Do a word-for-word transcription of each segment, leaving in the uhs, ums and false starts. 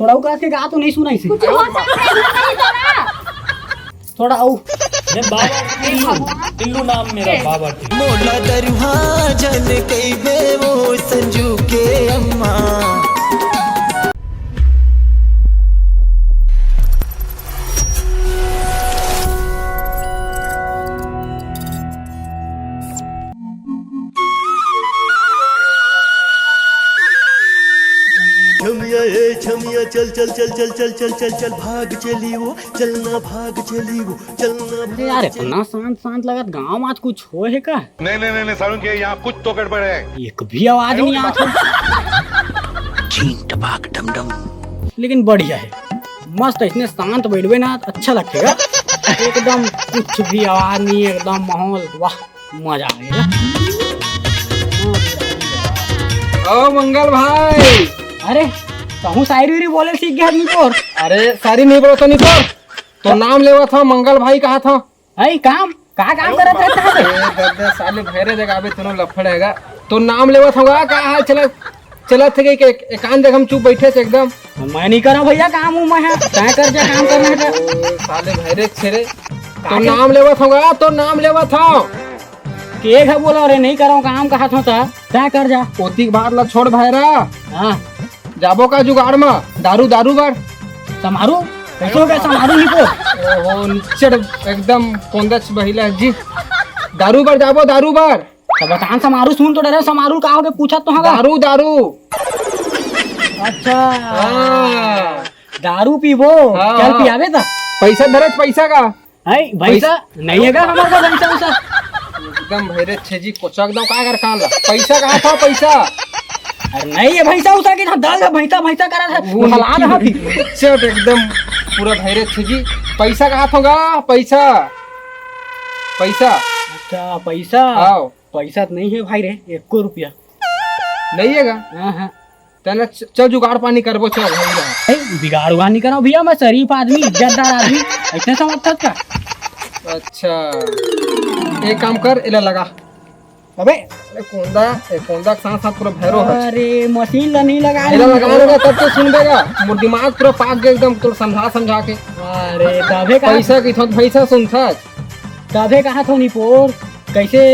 थोड़ा अउ कस के गा तो, नहीं सुनाइस हे। कुछ हुआ था, नहीं तो ना। थोड़ा अउ। मैं बाबा टिल्लू, टिल्लू नाम मेरा, बाबा टिल्लू। मोला दरुहा जन कहिबे वो संजू के अम्मा। छमिया ए छमिया, चल चल चल चल चल चल चल चल, भाग चली वो, चलना भाग चली वो, चलना अरे यार, भाग चली। इतना शांत शांत लगत, गांव में आज कुछ होय हे का? नहीं नहीं नहीं नहीं, सारुण के यहाँ कुछ तो गड़बड़ है। एक भी आवाज नहीं आत हे। छीन टपाक डम डम। लेकिन बढ़िया हे, मस्त, इसने शांत बैठबे ना, अच्छा लगथे गा। एकदम कुछ भी आवाज नहीं, एकदम माहौल, वाह, मजा आ गया। ओ मंगल भाई। अरे, तहूँ शायरी उरी बोले सीख गया निपोर। अरे, शायरी नहीं बोलत हँव निपोर, तो नाम लेवत हँव, मंगल भाई कहत हँव। अई काम, का काम करत रहत हे? ए, दद्दा, साले भैरे जगाबे तेनो लफड़ हे गा। तो नाम लेवत हँव गा, का हाल चलत, चलत हे कि एक, एकांत जगह हम चुप बैठे से एकदम। मैं नहीं करँव भैया काम हूँ मैं, तैं कर जा काम करना हे तो। ओ, साले भैरे छेरे। तो नाम लेवत हँव गा, तो नाम लेवत हँव। के घ बोला रे, नहीं करँव काम कहत हँव त, तैं कर जा। ओती के बात ला छोड़ भैरा। हाँ। जाबो का जुगाड़ म? दारू, दारू बर। समारू? कैसे हो गया समारू निपोर? ओहो, निच्चड़ एकदम कोंदच बहिला जी। दारू बर जाबो, दारू बर। त बतान समारू, सुन तो डरे समारू, का हो गया पूछत तो हँव गा। दारू, दारू। अच्छा। हाँ। दारू पीबो? हाँ, चल हाँ। पियाबे त। पैसा धरत, पैसा का? है भैंसा? नहीं हे का हमर का भैंसा उसा? एकदम भैरे छेजी कोचक दो, का कर कान ला? पैसा कहाँ था, पैसा? अरे नहीं हे भैंसा उसा के, दल हे भैंसा, भैंसा करा था। वो हलाल निकी है। चट एकदम पूरा भैरे छेजी। पैसा कहाँ था गा? पैसा। पैसा। अच्छा, पैसा? आओ। पैसा तो नहीं हे भाई रे, एको रुपया। नहीं हे गा? हाँ, हाँ। तेला च-, चल जुगाड़ पानी करबो, चल, भाई रहा। ए, बिगाड़ उगाड़ नहीं करँव भैया, मैं शरीफ आदमी, इज्जतदार आदमी, ऐसे समझथस का? अच्छा, एक काम कर, एला लगा। अबे, अरे कोंदा, ए कोंदा के साथ साथ पूरा भैरो हच। अरे, मशीन ला नहीं लगा एला लगा लेगा, तब तो सुनबे गा। मोर दिमाग पूरा पाक गया एकदम, तोर समझा समझा के। अरे, तभे का पैसा की थोत, पैसा सुनथस। तभे कहा थो निपोर, कैसे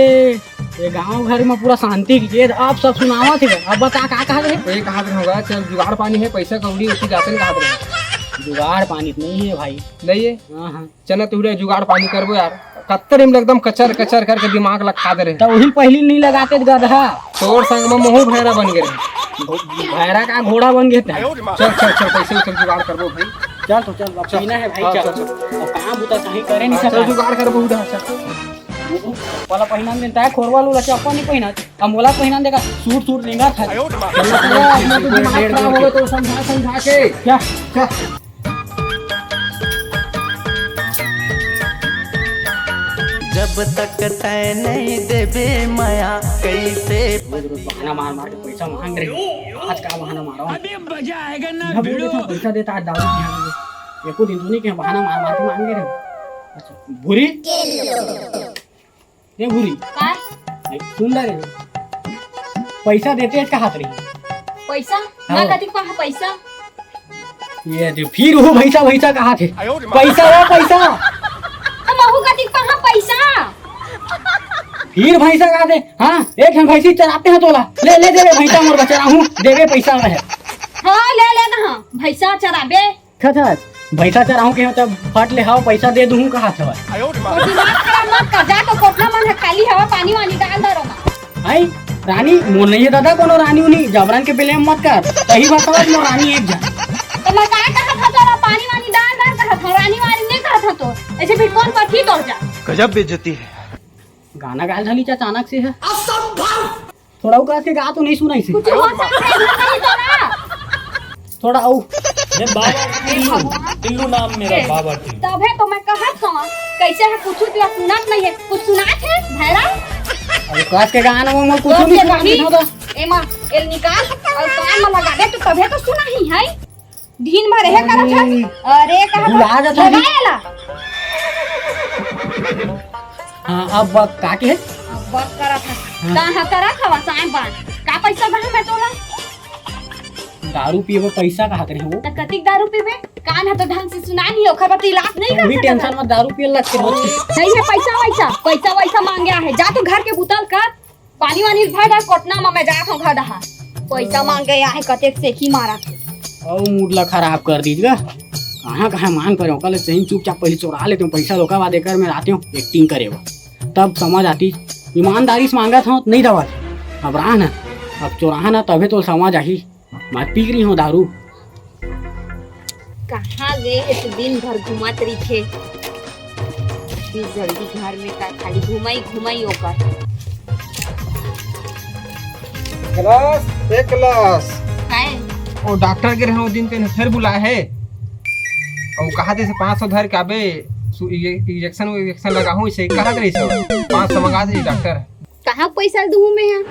ये गांव घर में पूरा शांति के, अब सब सुनावत हे। अब बता, का कहत रहे? ये कहत रहे होगा, चल जुगाड़ पानी हे, पैसा कौड़ी उसी जाते नहीं कहत रहे। जुगाड़ पानी तो नहीं हे भाई। नहीं हे? हाँ, हाँ। चल ना, तू रे जुगाड़ पानी करबो यार। कत्तर में एकदम कचर कचर करके दिमाग ला खा दे रहे। तो वही पहली नहीं लगाते गधा। तोर संग में महू भैरा बन गए रहे। घो-, भैरा का घोड़ा बन गए थे। चल, चल, चल, पैसे उसे जुगाड़ करबो भाई। चल तो चल, अब चल। पीना हे भाई, हाँ, चल। चल, चल। अब काम बुता कहीं करे नहीं हाँ, चल, सकता। जुगाड़ करबो उधर, चल। वाला पहिना में देता है, खोरवा वाला चप्पल नहीं पहिना, अब मोला पहिना देगा, सूट, सूट लेंगा था। अरे, अपना तो दिमाग खराब हो गया, तो समझा, समझा के। क्या? क्या? जब तक तय नहीं देबे मया, कैसे रोज रोज बहाना मार मार के पैसा मांग रहे हो। आज का बहाना मारो? अभी मजा आएगा ना, भिड़ो। पैसा देता, आज दारू पी रहे हो। एको दिन तो नहीं के बहाना मार मार के मांग रहे हो। अच्छा, भूरी? ए भूरी। का? ए, सुन ले रे। पैसा देते हैं, कहा रही? पैसा? हाँ। मैं कथी कहा पैसा? ये जो फिर वो भैंसा, भैंसा कहा थे? पैसा हो, पैसा। तो महू कथी कहा पैसा? फिर भैंसा कहा थे? हाँ, एक हम भैंसी चराते हैं तोला। ले, ले देवे भैंसा मोर बच्चा हूँ, देवे पैसा में है। हाँ, ले लेना हाँ, भैंसा चराबे। खत हस, भैंसा चराहूं के तब फट ले हाव, पैसा दे दूं कहा था। तो दिमाग खराब मत कर, जा तो कोटना मन है खाली हवा, पानी वानी डाल दे रोमा। आई रानी, मोर नहीं है दादा कोनो रानी उनी, जबरन के blame मत कर, सही बताओ मोर रानी एक जा। तो मैं का कहा था तोरा, पानी वानी डाल दे कहा था, रानी वानी नहीं कहा था तो, ऐसे भी कौन पर की तोड़ जा। गजब बेइज्जती है। गाना गाल धली चा अचानक से है। असंभव। थोड़ा अउ कस के गा तो, नहीं सुनाइस हे। कुछ हुआ था, नहीं तो ना। थोड़ा अउ। मैं बाबा टिल्लू, टिल्लू नाम मेरा, बाबा टिल्लू। तभे तो मैं कहत हूँ, कैसे है कुछ तो सुनात नहीं है, कुछ सुनात है भैरा? अउ कस के गाना में कुछ तो नहीं सुनात नहीं। एमा, एल निकाल अउ कान में लगा दे तो तभे तो सुना ही है। दिन भर हे करत हस। अरे, कहाँ भुला जात हस। लगाए ला। हाँ, अब बक का के? अब बक करत हस। हाँ। कहाँ करत हवा साँय बाँय? का पैसा दहा मैं तोला? दारू पिए बर पैसा कहा करे हो? त कतिक दारू पीबे? कान ह तो ढंग से सुना नहीं, ओखर बर तो इलाज नहीं कर सकत। टेंशन में दारू पिए लगथे रोज। नहीं है पैसा वैसा, पैसा वैसा मांगे आहे। जा तो घर के बुतल कर, पानी वानी भर डार कोटना में, मैं जात हूँ घर डहा। पैसा मांगे आहे, कतेक से की मारा। अउ मूड ला खराब कर दीज गा। कहाँ कहाँ मांग करे, ओकर ले सही चुपचाप पहले चोरा लेते हूँ पैसा, ओकर बाद एकर में आते हूँ एक्टिंग करे बर, तब समझ आती। ईमानदारी से मांगत हूँ, नहीं दवत। अब रहा ना, अब चोराहा ना, तभे तो समझ आही। मैं पी रही हूँ दारू। कहाँ गए हे तू? दिन भर घूमत रहिथे। अभी जल्दी घर में का खाली घुमाई घुमाई ओकर। क्लास, ए क्लास। काय? ओ डॉक्टर के रहे, ओ दिन तेने फिर बुलाए हे। ओ कहा थे से पाँच सौ धर के आबे, सु-, ये इंजेक्शन, इंजेक्शन लगा हूँ, इसे कहा थे इसे। पाँच सौ मंगा दे डॉक्टर। कहाँ पैसा दूँ मैं यहाँ?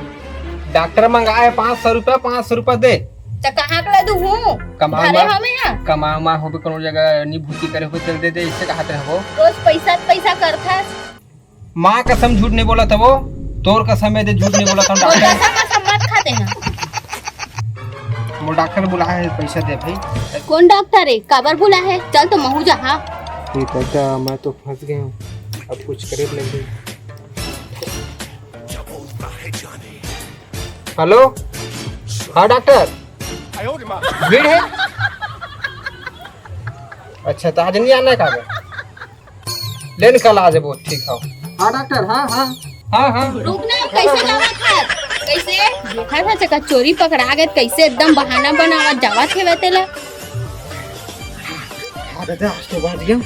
डॉक्टर मंगाए हे पाँच सौ रुपया, पाँच सौ रुपया दे। त कहाँ के ला दूँ? कमाओ घरे मा-, हमें यहाँ। कमाओ मा होबे कोनो जगह निभूति करे हो चल दे दे, इससे कहा थे वो। रोज पैसा पैसा करथस। माँ कसम झूठ नहीं बोला था वो, तोर कसम है दे झूठ नहीं बोला था वो डॉक्टर। कसम कसम मत खाते हैं। वो डॉक्टर बुला है, पैसा दे भाई। कौन डॉक्टर है? काबर बुला है? चल तो महू जा, हाँ। ये दादा, मैं तो फंस गया हूँ, अब कुछ करे लगे। हेलो, हाँ डॉक्टर, भीड़ है? अच्छा, तो आज नहीं आना है का? ले न, कल आ जाबो, ठीक हो। हाँ डॉक्टर, हाँ, हाँ, हाँ, हाँ। रुक ना, कैसे जावत है? कैसे? देखा था चका चोरी पकड़ा गए, कैसे एकदम बहाना बनावत जावत है तेला। हाँ दादा, आज तो बाज गया।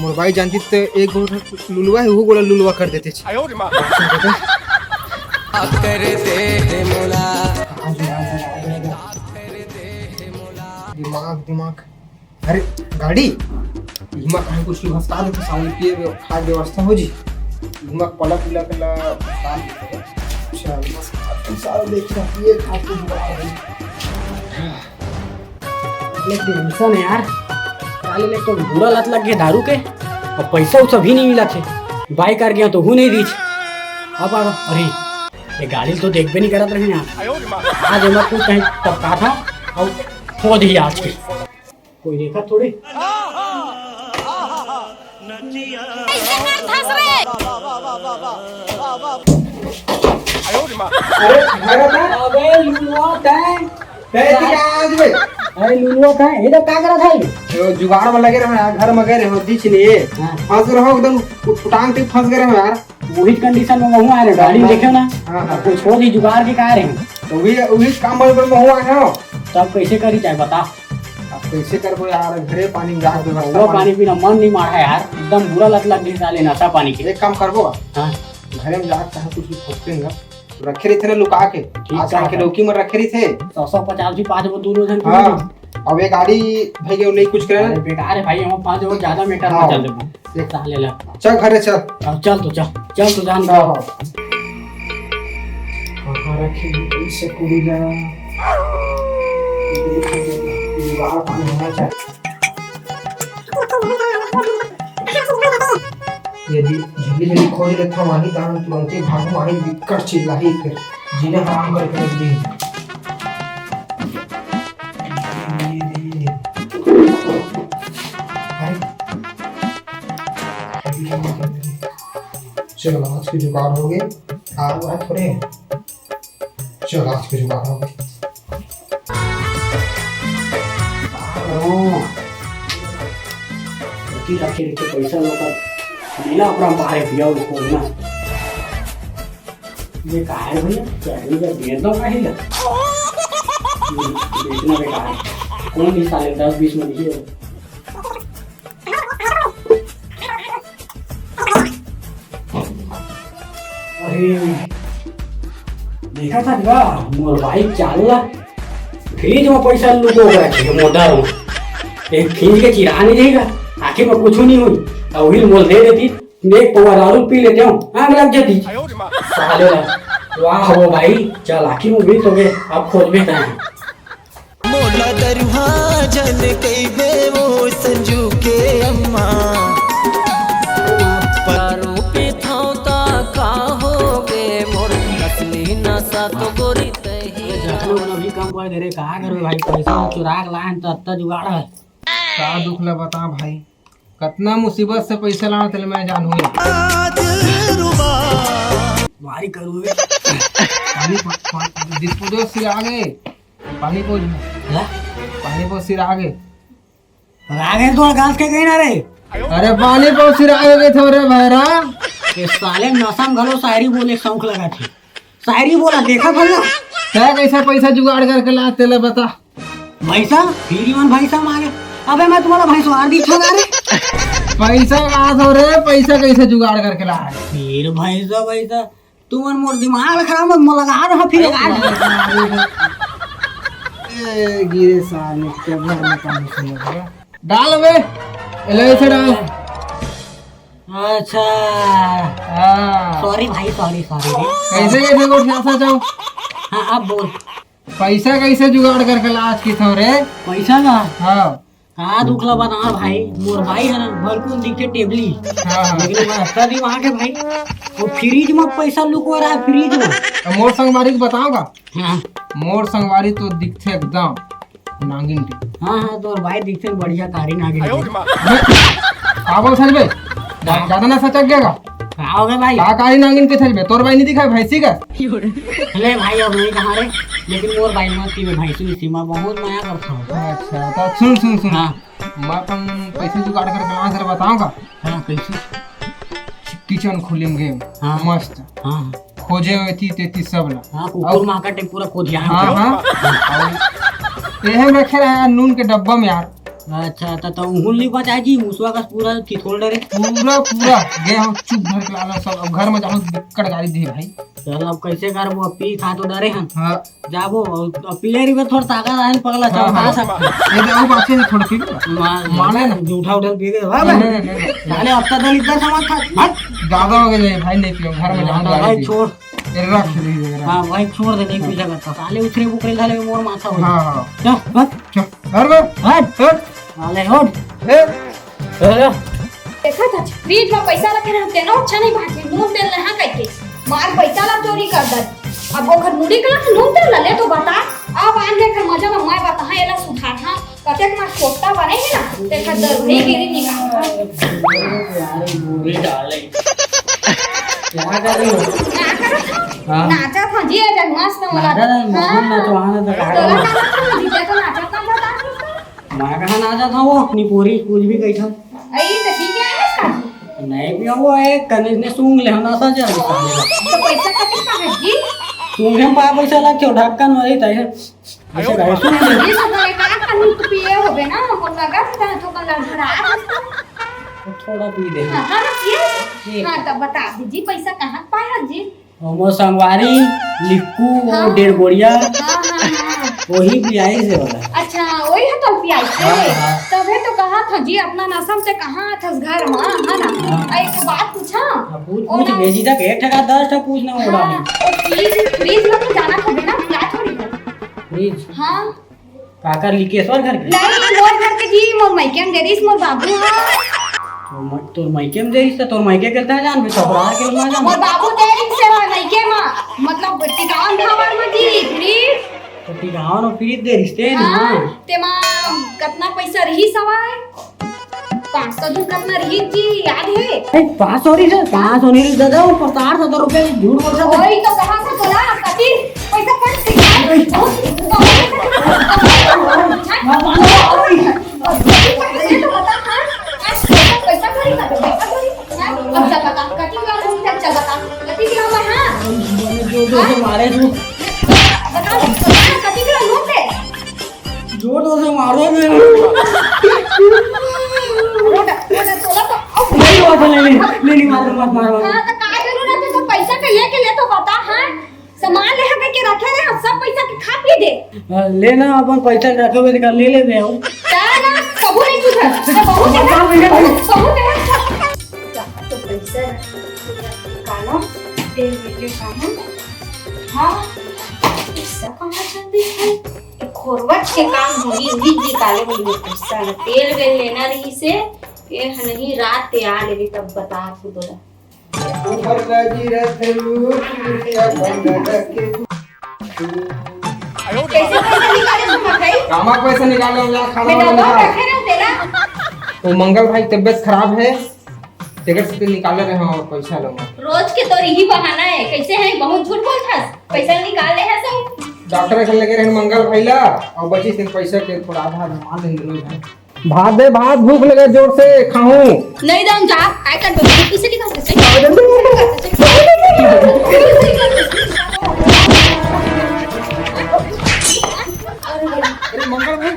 मोर बाई जानती तो एक गो लुलवा है, वो गोला लुलवा कर देते छे। आयो रे माँ। कर दे दे मोला। दिमाग, दिमाग। अरे, गाड़ी, इमा कहीं कुछ भी भसका दे तो सामने पिए बे-, खाए व्यवस्था हो जी। इमा पलक उलक ला भसका दे। अच्छा, बस सारा देख रहा, पिए खा के जुगाड़ हो जी। ले टेंशन है यार, साले ले तो बुरा लत लग गया दारू के, और पैसा उसा भी नहीं मिला थे। बाई कर गया तो हूँ नहीं दीच। अब आ, अरे, ये गाड़ी तो देखबे नहीं करत रहे यार। आज मैं कुछ कहीं टपका था और खो दी आज के। कोई देखा थोड़ी। कैसे कर फंस रहे? अरे, घर था? अबे, लुलुआ तैं। तैं थी क्या आज बे? अरे, लुलुआ तैं, ये तो क्या करा था ये? तो जुगाड़ में लगे रहे यार, घर में गए रहे हो, दिख नहीं है। हाँ। फंस रहे हो एकदम, उटपुटांग तक फंस गए रहे हो यार। वही कंडीशन में वहूँ आ रहे हो, गाड़ी में देखे हो ना? हाँ, हाँ। कुछ हो नहीं, जुगाड़ के कहा रहे हो? तो वही, वही काम में मैं वहूँ आया हूँ। तब कैसे करी जाए, बता। अब कैसे करबो यार, घरे पानी में जाके व्यवस्था वो पानी। पानी पीना मन नहीं मारा है यार, एकदम बुरा लत लग गई साले नशा पानी के। एक काम करबो, हाँ। घरे में जाके चाहे कुछ भी खोजते हैं, रखे रही थे ना लुका के, ठीक आजकल कहा के था। लौकी में रखे रही थे। सौ सौ पचास भी पाँच वो दोनों जन हाँ। पी अब ये गाड़ी भाई के नहीं कुछ करे। अरे बेकार है भाई, हम पाँच वो ज्यादा मैटर हाँ। में चल देबो। देख। साले ला। चल घरे चल। अब चल तो चल, चल तो जान हाँ, दे। हाँ। कहाँ रखे हैं इसे कुड़ी ला? जुगाड़ पानी होना चाहिए। यदि जल्दी जल्दी खोज लेता हूँ, वहीं तो हम तुरंत ही भागू, वहीं विकट चिल्लाही फिर। जीना हराम करके रख दी। अरे, अभी क्या बात है? चलो, आज की जुगाड़ हो गई। आ हुआ है थोड़े। चलो, आज की जुगाड़ हो गई। हाँ। रखी, रखी, रखी, पैसा लेकर मेला अपना बाहर दिया उसको ना। ये कहा है भैया? क्या है भैया? बेच दो कहीं का? हम्म, बेचना बेकार है। कौन भी साले दस बीस में दिए? अरे, देखा था का? मोर बाइक चाल ला। फ्रिज में पैसा लुको के रखे, मोटर में। एक फ्रिज के चिरा नहीं देगा, आखिर में कुछ नहीं हुई। और वही मोल दे देती। एक पौवा दारू पी लेते हो, आग लग जाती। साले ला। वाह हो भाई, चालाकी में भी तो गए, अब खोजबे कहाँ है? मोला दरुहा जन कहिबे वो संजू के अम्मा। दारू पीथौं ता का होगे मोर असली नशा तो गोरी तही। अभी कम पड़ गए रे, का करबे भाई, पैसा चुरा के लाए हैं तो अत्ता जुगाड़ है। का दुख ला बता भाई, कतना मुसीबत से पैसा लाना तेल मैं जानू। भारी करू बे। पानी प-, प-, disposal सिर आगे, पानी पहुंच, ला? पानी पहुंच सिर आगे। आगे तो घास के कहीं ना रे। अरे पानी पहुंच सिर आगे गए थे रे भैरा। ये साले नशा में घलो शायरी बोले शौक लगा थे। शायरी बोला, देखा था ना? तै कैसे पैसा जुगाड़ करके ला, तेला बता। भैंसा? फिर मन भैंसा मारे। अबे मैं तुम्हारा भैंसवार दी छोड़ा रे। पैसा कहाँ से हो रे? पैसा कैसे जुगाड़ करके ला है? फिर भैंसा, भैंसा। तुमन मोर दिमाग खराब मत, मोला लगा रहा फिर लगा। ए, गिरे साले, तो घर में काम सुनो। डाल बे, एला ऐसे डाल। अच्छा। हाँ। Sorry भाई, sorry, sorry रे। कैसे, कैसे गोठियासा जाओ? हाँ, अब बोल। पैसा कैसे जुगाड़ करके लाज की थो रे? पैसा का? हाँ। का दुख ला बता भाई, मोर बाई है ना, भलकुन दिखे टेबली। हाँ, हाँ। लेकिन ओकर अतना दिमाग है भाई, वो fridge में पैसा लुको रहा है, fridge में। अब मोर संगवारी को बताओगा? हाँ। मोर संगवारी तो दिखथे एकदम नागिन टी। हाँ, हाँ, तोर बाई दिखथे बढ़िया कारी नागिन टी। अबे, का बोल सच बे? जा-, ज्यादा ना सचक गया का? का हो गया भाई? का कारी नागिन के सच बे? तोर बाई नहीं दिखा है भैंसी का? ले भाई, अब नहीं कहा रे, लेकिन मोर बाई मत की भैंसी उसी में बहुत मया करता हूँ। अच्छा, तो सुन, सुन, सुन। हाँ। मैं अपन पैसे जुगाड़ करके लाऊं, जरा बताऊंगा। हाँ, कैसे? Kitchen खोलेंगे, हाँ। मस्त। हाँ। खोजे हुए थी तेती सब ला। हाँ, कुकुर अब माँ का टेम पूरा खोदिया है हाँ, पूरा। हाँ। और ये हम रखे रहे यार नून के डब्बा में यार। अच्छा, तो, तो उहुन ली बचाए जी, मुसवा का पूरा थिथोल डरे। पूरा, पूरा। गए हम चुप घर के लाला सब, अब घर में जाऊँ बिक्कट गाली दे भाई। चल, अब कैसे करबो, अब पी खा तो डरे हम। हाँ। जाबो, अब पिए रहिबे थोड़ा ताकत आए न पगला, हाँ, चल, खा हाँ। सकते। ये तो अब अच्छे से थोड़ा पी लो। मार, माने ना। जूठा उठा पी के, हाँ नहीं, भाई। नहीं, नहीं, नहीं। साले, अब तक इतना सामान खा, हट। ज्यादा हो गया भाई, नहीं पियो, घर में हाँ, जाऊंगा, भाई, नहीं छोड़। ये रख दे, ये रख। हाँ, भाई, छोड़ दे, नहीं पी सकता। साले, उतरे बुकरे साले, मोर माथा हो। हाँ, हाँ। चल, हट। चल, घर में। हट। हट। साले, उठ। ए, अरे। देखा था, fridge में पैसा रखे रहे, तेनो अच्छा नहीं बात है, नून तेल नहा करके, मार पैसा ला चोरी कर दे। अब ओकर मुड़ी के ला नून तेल ला ले तो बता, अब आन देख मजा में मैं बता, हाँ, एला सुधार, हाँ, कतेक मार सोटा बने है ना, देखा दरभरी गिरी निकाल। क्या कर रही हो? ना करत था, हाँ। नाचा था जी, आज मस्त वाला। नाचा था, हाँ। मोहन नाचो, हाँ, तो तोला कहा था, जीते तो नाचा था, बता। मैं कहाँ ना जाता वो अपनी पूरी कुछ भी कही था। अरे तो ठीक है ना इसका। नहीं भी वो एक कने ने सूंघ ले हम ना सा जा। तो पैसा का कितना है जी? सूंघे में पा पैसा लग क्यों ढक्कन वाली तय है। ऐसे गाय सूंघ ले। ये सब एक आध कनी तो पिए होबे ना, हमको लगा था तो कल लड़खड़ा। थोड़ा पी दे। हाँ, हाँ, पिए। ठीक। हाँ, तब बता दीजिए पैसा कहाँ पाया जी? ओमो संगवारी लिक्कू, वो हाँ। डेढ़ गोड़िया, हाँ, हाँ, हाँ। वही पियाई से वाला। अच्छा, वही है तो पियाई से? हाँ, हाँ। तबे तो कहा था जी, अपना नसम से कहाँ था घर में, है ना? हाँ। आ, एक बात पूछा? हाँ, पूछ, ओ पूछ, ना। बेजी तक एक ठका दस ठक पूछ ना उड़ा। हाँ, ओ फ्रिज, फ्रिज में तो जाना था ना, क्या थोड़ी है? फ्रिज? हाँ। काकर लिकेश्वर घर के? नहीं, मोर घर के जी, मोर मइके में देरिस, मोर बाबू ह। तो म-, तोर मइके में देरिस, त तोर मइके के त जान बे, ससुराल के ना जान। मोर बाबू देरिस से मोर मइके में, मतलब टिकावन भावर में जी, फ्रिज। तो टिकावन में फ्रिज देरिस ते ना? हाँ, तेमा कतना पैसा रहिस हवय? पाँच सौ दिन कतना रही जी, याद है? ए, पाँच सौ रही सर, पाँच सौ नहीं रही दादा, वो पचास हजार रुपया झूठ बोल रहा था। वही तो कहा था तोला, कति पैसा कट से गया। बहुत, बहुत पैसा तो बता, हाँ? आज पैसा, पैसा थोड़ी का, पैसा थोड़ी। हाँ? अब चल बता, कति ग्राम घूम चल, चल बता, कति ग्राम है, हाँ? जो, जो, जो हाँ? मारे तू। बता, बता, कति ग्राम घूम थे? जोर जोर से मारो रे। रोटा, रोटा, तोला तो, अब नहीं हुआ था, ले, ले, ले, नहीं, मार, मत मार, मार। हाँ, तो का जरूरत है? तो पैसा के लेके ले तो बता, हाँ? सामान ले हके के रखे रहे, हम सब पैसा के खा पी दे। हाँ, ले ना, अपन पैसा रखे हुए निकाल, ले ले रहे हो। क्या ना, कबू नहीं सुधर। तो बहुत है, बहुत है। तो पैसा काला, तेल लेके काला। हाँ, पैसा कहाँ चल रही है? खोरवट के काम होही, उही जी काले में ये पैसा ल तेल वेल लेना रहिसे, ये ह नहीं रात ते आ लेबे तब बता तू तोला। ऊपर लगी रहते लूट, नीचे अपन लगा के। कैसे पैसा निकाले तुम भाई? कामा पैसा निकाल लो यार, खाना मैं वाना डब्बा में निकाल। रखे रहे तेरा। वो मंगल भाई तबीयत खराब है, तेकर से निकाले रहे हो पैसा लो। रोज के तोर यही बहाना है, कैसे है बहुत झूठ बोलथस, पैसा निकाल ले है सब। डॉक्टर के लगे रहे मंगल भाई ला, और बची से पैसा के थोड़ा आधा आधा मान लेंगे भाई। भात दे, भात, भूख लगे जोर से खाऊं। नहीं दम जा, काय कर दो, किसे निकाल सकते? अरे मंगल भाई,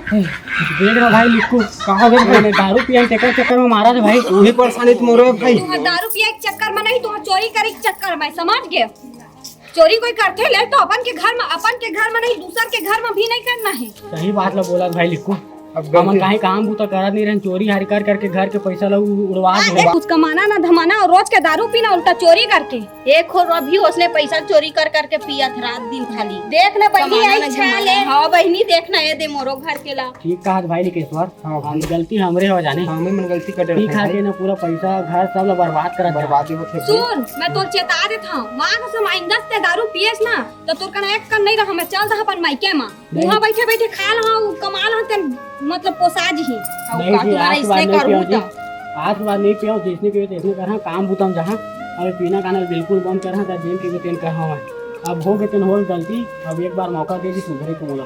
देख रहा भाई लिक्कू, कहाँ गए भाई? मैंने दारू पिया, चक्कर चक्कर में मारा था भाई। वही परेशानी तुम रहे भाई। तुम दारू पिया के चक्कर में नहीं, तुम चोरी करे के चक्कर में, समझ गए? चोरी कोई करथे ले तो अपन के घर में, अपन के घर में नहीं, दूसर के घर में भी नहीं करना है। सही बात ला बोला भाई लिक्कू। अब हमन गलती काहे काम बूता करत नहीं रहन, चोरी हारी कर करके घर के पैसा ला उ-, उड़वा दे। कुछ कमाना ना धमाना और रोज के दारू पीना, उल्टा चोरी करके। एक हो अभी उसने पैसा चोरी कर करके पियत रात दिन खाली। देख ना बहिनी, कमाना आई ना छा धमाना। ले। हाँ बहिनी, देख ना ये दे मोरो घर के ला। ठीक कहा भाई लिकेश्वर, हाँ भाई। हम गलती हमरे हो जाने। हाँ, हमरे मन गलती कर पी खा के ना पूरा पैसा घर सब ला बर्बाद करत बर्बादी होथे भाई। सुन, मैं तोर चेता देत हूँ, माँ कसम आइंदा से दारू पियस ना, तो तोर कना एक कन नहीं रहा, मैं चल दहा अपन मायके मा। नहीं। उहाँ बैठे बैठे खा लहा, उ कमा लहा, तेन मतलब पोसा जी। नहीं तुम्हारा जी, इसने आज के बाद नहीं करूँ पियो जी। आज के बाद नहीं पियो, जिसने पियो तैसने करहा, काम बुतम जहाँ। अब पीना खाना बिल्कुल बंद करहा, तब दिन के तेन करहा मैं। अब हो गए तेन हो गलती, अब एक बार मौका दे दी सुधरे के मोला।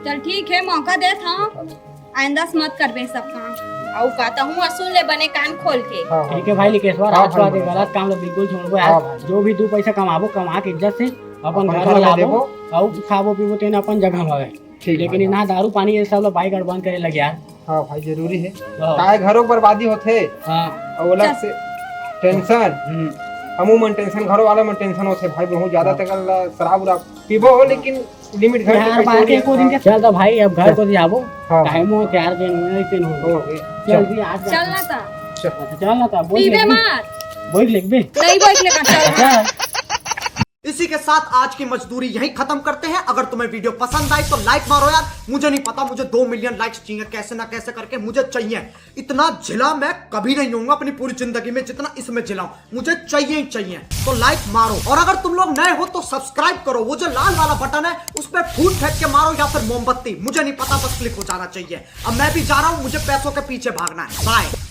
चल ठीक है, मौका देत हूँ, आइंदा से मत करबे सब काम। अउ कहता हूँ, सुन ले बने कान खोल के। हाँ, हाँ। ठीक है भाई लिकेश्वर, हाँ, आज के बाद ये गलत काम ला बिल्कुल छोड़बो यार। हाँ भाई। जो भी दू पैसा कमाबो, कमा के इज्जत से अपन घर में लाबो, अउ खाबो पीबो तेन अपन जगह में। ठीक लेकिन भाई, इतना हाँ। दारू पानी ये सब ला भाई गड़ बंद करे लगे यार। हाँ भाई, जरूरी है। हाँ। काहे घरों बर्बादी होथे। हाँ। अउ अलग से टेंशन। हम्म। हमू मन टेंशन, घरों वाला मन टेंशन होथे भाई, बहुत ज्यादा। हाँ। तेकर ला शराब उराब पीबो, लेकिन लिमिट घर के यार, पैसे बात उड़े। एको दिन के चल तो भाई, अब घर को जाबो। हाँ। टाइम हो, तैयार दिन हो, नहीं दिन हो। हो गए। चल चल। जी, आज चल ना ता। चल। चल ना ता, बोल पीबे ले। मत। बोल ले बे। नहीं बोल ले का, चल। चल। इसी के साथ आज की मजदूरी यहीं खत्म करते हैं। अगर तुम्हें वीडियो पसंद आई तो लाइक मारो यार, मुझे नहीं पता, मुझे दो मिलियन लाइक्स चाहिए कैसे ना कैसे करके, मुझे चाहिए। इतना झिला मैं कभी नहीं होऊंगा अपनी पूरी जिंदगी में जितना इसमें झिला हूं, मुझे चाहिए ही चाहिए। तो लाइक मारो, और अगर तुम लोग नए हो तो सब्सक्राइब करो, वो जो लाल वाला बटन है उस पर फूट फेंक के मारो या फिर मोमबत्ती, मुझे नहीं पता, बस क्लिक हो जाना चाहिए। अब मैं भी जा रहा हूँ, मुझे पैसों के पीछे भागना है। बाय।